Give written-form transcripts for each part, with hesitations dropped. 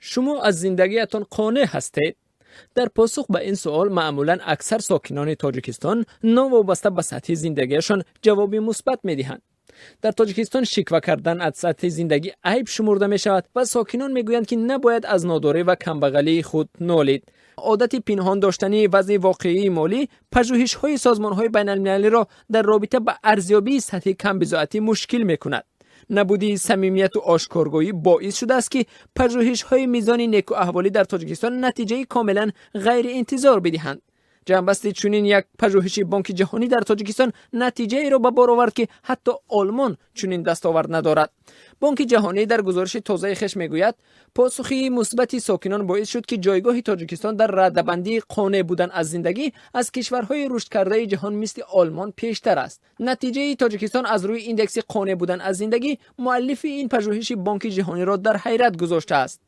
Шумо аз зиндагиатон қонеъ ҳастед? Дар посух ба ин суол маъмулан аксар сокинони Тоҷикистон новобаста ба сатҳи зиндагиашон ҷавоби мусбат медиҳанд. Дар Тоҷикистон шиква кардан аз сатҳи зиндагӣ айб шумурда мешавад ва сокинон мегӯянд, ки набояд аз нодорӣ ва камбағалии худ нолид. Одати пинҳон доштани вазъи воқеии молӣ пажӯҳишҳои созмонҳои байналмилалиро дар робита ба арзёбии сатҳи камбизоатӣ мушкил мекунад. Набуди самимияту ошкоргӯӣ боис шудааст, ки пажӯҳишҳои мизони некӯаҳволӣ дар Тоҷикистон натиҷаи комилан ғайриинтизор бидиҳанд. Ҷамъбасти чунин як пажӯҳиши Бонки Ҷаҳонӣ дар Тоҷикистон натиҷаеро ба бор овард, ки ҳатто Олмон чунин дастовард надорад. Бонки Ҷаҳонӣ дар гузориши тозаи хеш мегӯяд, посухи мусбати сокинон боис шуд, ки ҷойгоҳи Тоҷикистон дар радабандии қонеъ будан аз зиндагӣ аз кишварҳои рушдкардаи ҷаҳон мисли Олмон пештар аст. Натиҷаи Тоҷикистон аз рӯи индекси қонеъ будан аз зиндагӣ муаллифи ин пажӯҳиши Бонки Ҷаҳониро дар ҳайрат гузоштааст.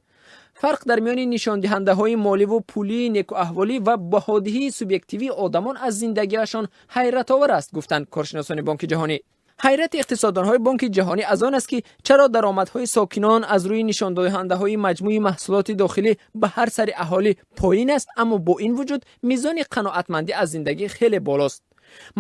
Фарқ дар миёни нишондиҳандаҳои моливу пулии некӯаҳволӣ ва баҳодиҳии субъективии одамон аз зиндагиашон ҳайратовар аст, гуфтанд коршиносони Бонки Ҷаҳонӣ. Ҳайрати иқтисоддонҳои Бонки Ҷаҳонӣ аз он аст, ки чаро даромадҳои сокинон аз рӯи нишондиҳандаҳои маҷмӯи маҳсулоти дохилӣ ба ҳар сари аҳолӣ поин аст, аммо бо ин вуҷуд мизони қаноатмандӣ аз зиндагӣ хеле болост.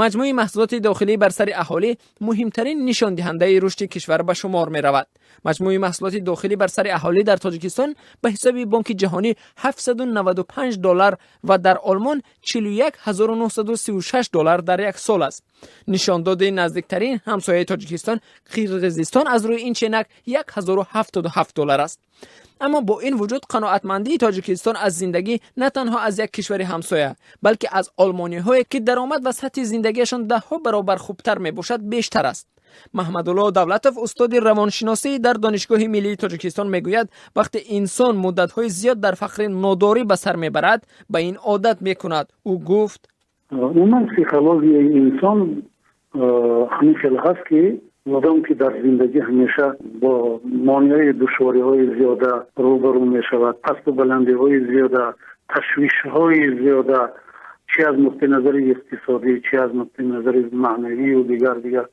Маҷмӯи маҳсулоти дохилӣ бар сари аҳолӣ муҳимтарин нишондиҳандаи рушди кишвар ба шумор меравад. Маҷмӯи маҳсулоти дохилӣ бар сари аҳолӣ дар Тоҷикистон ба ҳисоби Бонки Ҷаҳонӣ 795 доллар ва дар Олмон 41 936 доллар дар як сол аст. Нишондоди наздиктарин ҳамсояи Тоҷикистон, Қирғизистон, аз рӯи ин ченак 1077 доллар аст. Аммо бо ин вуҷуд қаноатмандии Тоҷикистон аз зиндагӣ на танҳо аз як кишвари ҳамсоя, балки аз олмониҳое, ки даромад ва сатҳи зиндагиашон даҳҳо баробар хубтар мебошад, бештар аст. Маҳмадулло Давлатов, устоди равоншиносӣ дар Донишгоҳи миллии Тоҷикистон, мегӯяд, вақте инсон муддатҳои зиёд дар фақри нодорӣ ба сар мебарад, ба ин одат мекунад. Ӯ гуфт: Умуман, психологияи инсон ҳамин хел ҳаст, ки модом ки дар зиндагӣ ҳамеша бо монеаи душвориҳои зиёда рӯбарӯ мешавад, пасту баландиҳои зиёда, ташвишҳои зиёда, чи аз нуқтаи назари иқтисодӣ, чи аз нуқтаи назари маънавию дигар дигар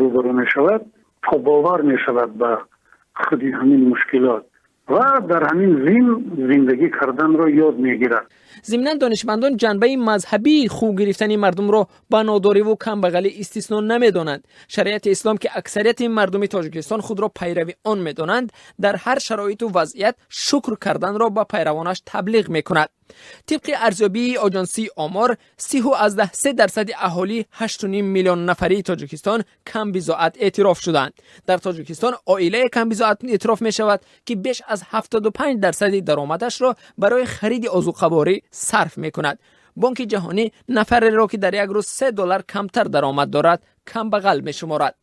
рӯбарӯ мешавад, тобовар мешавад ба худи ҳамин мушкилот ва дар ҳамин зин зиндагӣ карданро ёд мегирад. Зимнан, донишмандон ҷанбаи мазҳабии хӯ гирифтани мардумро ба нодориву камбағалӣ истисно намедонанд. Шариати ислом, ки аксарияти мардуми Тоҷикистон худро пайрави он медонанд, дар ҳар шароиту вазъият шукр карданро ба пайравонаш таблиғ мекунад. Тибқи арзёбии Оҷонсии омор, 30,3% аҳолӣ, 8,5 миллион нафарии Тоҷикистон, камбизоат эътироф шуданд. Дар Тоҷикистон оилае камбизоат эътироф мешавад, ки беш аз 75% даромадашро барои хариди озуқаворӣ сарф мекунад. Бонки Ҷаҳонӣ нафареро, ки дар як рӯз 3 доллар камтар даромад дорад, камбағал мешуморад.